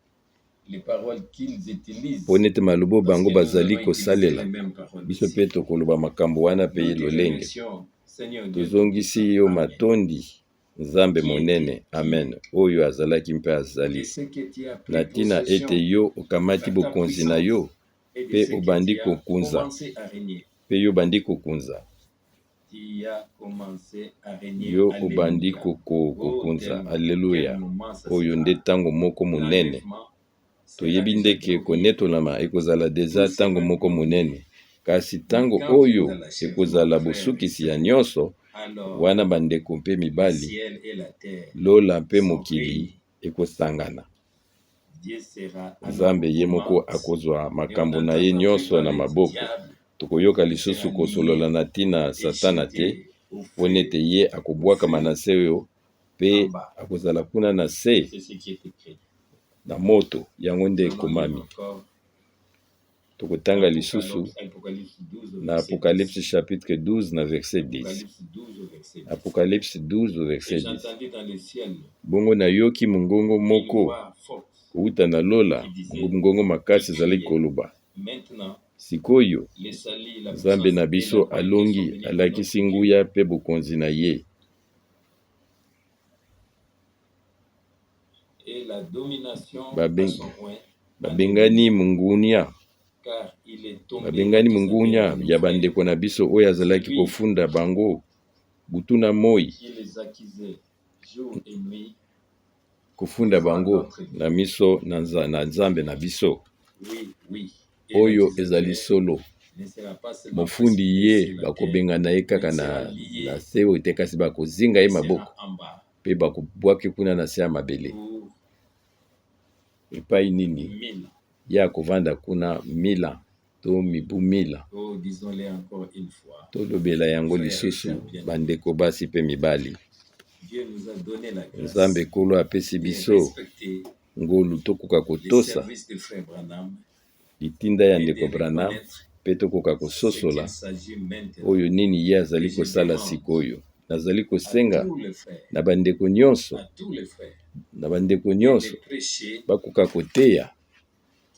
mpo nete maloba bango bazali kosalela biso mpe tokoloba makambo wana mpe lolenge. Tozongisi yo matondi, Nzambe monene, amen, oyo azalaki mpe azali, na ntina ete yo okamati bokonzi na yo mpe obandi kokunza, mpe yo obandi kokunza, yo obandi kokunza. Alleluya! Oyo nde ntango moko monene. Toyebi ndeke konetolama ekozala deja ntango moko monene, kasi ntango oyo ekozala bosukisi ya nyonso wana, bandeko mpe mibali, lola mpe mokili ekosangana. Nzambe ye moko akozwa makambo na ye nyonso na maboko. Tokoyoka lisusu kosolola na ntina Satana te, mpo nete ye akobwakama na se oyo mpe akozala kuna na se na moto. Yango nde ekomami. Tokotanga lisusu na Apocalypse chapitre 12 na verset 10. Apocalypse 12 verset 10. Bongo nayoki mongongo moko kowuta na lola, mongongo makasi ezali koloba: Sikoyo Nzambe na biso alongi, alakisi nguya mpe bokonzi na ye. Babengani mungunia. Babengani mongunya ya bandeko na biso oyo azalaki kofunda bango butu na moi, kofunda bango na miso na Nzambe na biso. Oyo ezali solo. Mofundi ye bakobengana ye kaka na se oyo te, kasi bakozinga ye maboko mpe bakobwaki kuna na se ya mabele. Epai nini ye akovanda kuna mila to mibu mila? Oh, disons-le encore une fois. Tolobela yango lisusu, bandeko basi mpe mibali. Dieu nous a donné la grâce Nzambe Nkolo apesi de biso respecter ngolu tokoka les kotosa services de Frère Branham litinda ya et de ndeko Branham reconnaître mpe tokoka ce kososola qu'il s'agit maintenant. oyo nini ye azali Et je kosala demande sikoyo. Nazali à kosenga tous les frères, na bandeko nyonso, à tous les frères, na bandeko de nyonso prêcher bakoka koteya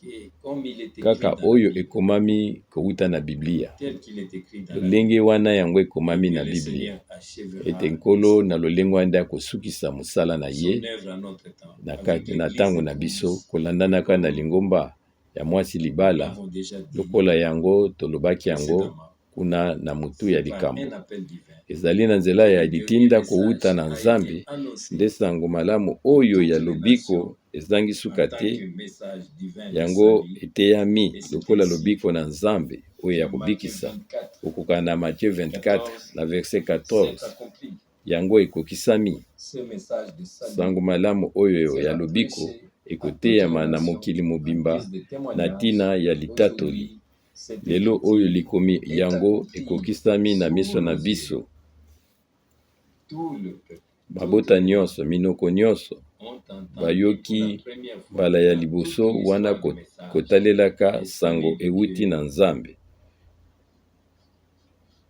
que comme il est écrit kaka dans la oyo Bible, ekomami kowuta na Biblia. tel qu'il est écrit dans la Lolenge Bible, wana yango que ekomami Dieu na le Biblia, Seigneur ete achèvera Nkolo na lolenge wana nde akosukisa mosala na son ye œuvre à notre temps, na avec kati na l'Église ntango na biso, épouse, kolandanaka na comme lingomba ya mwasi nous libala, l'avons déjà dit lokola yango tolobaki yango précédemment. kuna na motu ya C'est par likambo. un appel divin Ezali na nzela que ya le dernier litinda kowuta message na a été Nzambe annoncé nde sango malamu à oyo ya toutes les lobiko nations ezangi en suka tant te, que message divin de yango salut. eteyami Et c'est lokola ainsi lobiko na Nzambe oyo ya que Matthieu kobikisa, 24, kokoka na Matthieu 24 14 na verset s'est 14. accompli. Yango ekokisami. Ce message de salut Sango malamu oyo ya sera lobiko prêché à toutes les ekoteyama na nations mokili en mobimba guise de na témoignage. ntina ya litatoli. Aujourd'hui, cette Lelo oyo écriture likomi est yango accomplie ekokisami na sous miso na nos yeux. biso. Tout le peuple, toutes Mabota les langues nyonso, minoko nyonso ont entendu pour la bayoki première fois mbala ya dans toute liboso wana l'histoire le message kotalelaka de sango salut de ewuti Dieu. na Nzambe.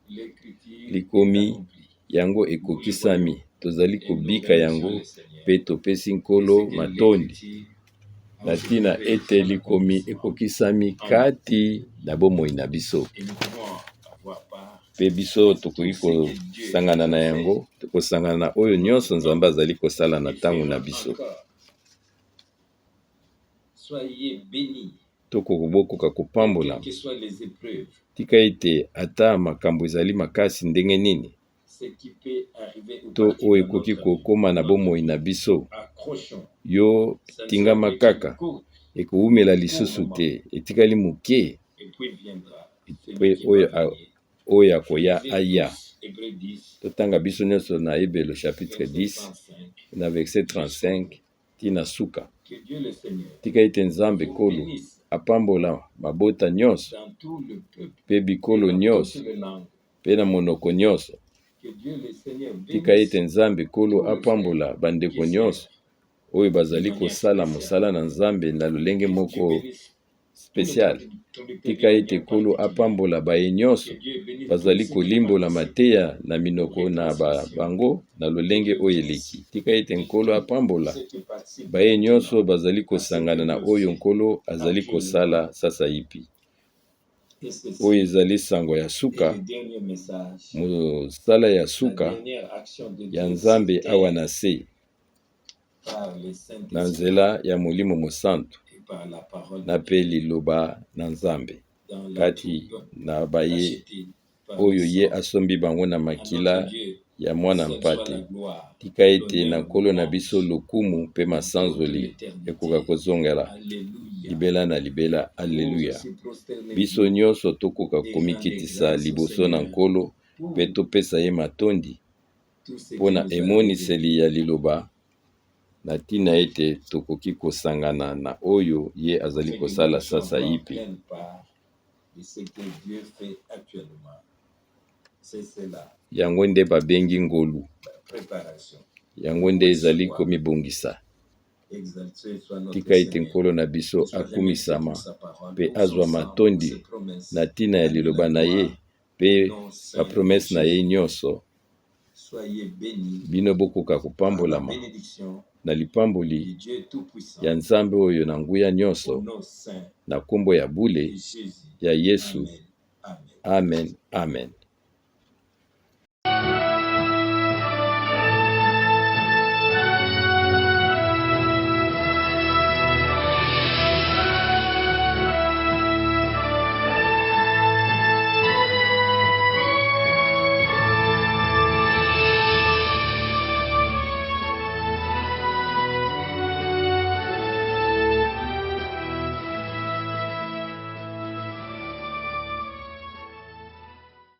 L'écriture est Likomi accomplie. yango Nous le ekokisami, voyons tozali et nous kobika remercions yango le Seigneur mpe topesi de Nkolo ce que matondi l'écriture a na ntina trouvé ete son likomi accomplissement ekokisami en nous. kati na bomoi na biso. Et nous pouvons avoir part Mpe biso à tout tokoki ce que Dieu kosangana na fait yango, tokosangana na oyo dans nyonso notre Nzambe temps azali kosala na et ntango na fera biso. encore. Soyez bénis, Tokobokoka quelles kopambolama. que soient les épreuves, Tika ete ata makambo ezali makasi ndenge nini, ce qui peut arriver ou to partir oyo dans ekoki notre vie, kokóma na notre bomoi vie. na biso, Accrochons. yo Ça ne sera tingama plus qu'une kaka, courte, ekowumela un court lisusu moment, te, etikali moke, et puis viendra mpe celui qui oyo va venir. oyo akoya Lisez aya. tous Hébreux 10, Totanga biso nyonso na Ebelo chapitre verset 10 35 na verset jusqu'au 35 bout. tina suka. Que Dieu le Seigneur Tika ete Nzambe vous Nkolo bénisse apambola mabota nyonso dans tout le peuple mpe et bikolo dans toutes nyonso les langues. mpe na monoko nyonso. Que Dieu le Seigneur Tika ete bénisse Nzambe Nkolo tous les frères apambola bandeko qui nyonso servent oyo de bazali manière kosala spéciale. mosala na Nzambe na lolenge Que Dieu moko bénisse tous les spécial. traducteurs Tika d'une ete manière Nkolo particulière. apambola baye nyonso Que Dieu bénisse tous bazali ceux qui kolimbola participent mateya na aux minoko na retransmissions bango na Que lolenge Dieu oyo bénisse eleki. Tika ete Nkolo tous apambola ceux qui participent baye nyonso maintenant bazali à ce que kosangana na Dieu oyo fait Nkolo azali kosala actuellement. sasaipi. Et Oyo ceci ezali sango ya est suka, le dernier message, mosala ya la suka dernière action de ya Dieu sur Nzambe awa terre na se par le na Saint-Esprit nzela ya Molimo Mosantu et par la parole na de mpe Dieu liloba na Nzambe dans la kati troupe na baye rachetée par le oyo ye sang. asombi bango na À notre makila Dieu, ya mwana seul soit mpate. la gloire, Tika ete na l'honneur, Nkolo na biso louange lokumu mpe dans toute masanzoli ekoka l'éternité. kozongela Alléluia. libela na libela. Nous Alleluya. aussi Biso prosternez-vous nyonso tokoka et rendez komikitisa grâce au liboso na Seigneur Nkolo mpe pour topesa ye matondi tout ce mpo qu'il na nous a révélé. emoniseli ya liloba na ntina ete tokoki kosangana na oyo ye azali Afin que nous kosala puissions sasa avoir yipi. pleine part de ce que Dieu fait actuellement. C'est cela, Yango nde babengi ngolu, la préparation yango nde pour ezali soi. komibongisa. Exalté soit notre Tika ete Seigneur. Nkolo na biso Qu'il soit remercié akumisama pour sa parole, mpe pour son azwa sang, pour matondi ses na promesses. ntina ya À lui liloba la na ye gloire, au mpe nom saint de bapromese na ye Jésus. nyonso. Soyez bénis Bino bokoka par la kopambolama bénédiction na lipamboli du Dieu Tout-Puissant, ya Nzambe oyo na nguya au nyonso nom saint na nkombo ya de bule Jésus. ya Yesu. Amen. Amen. Amen, amen.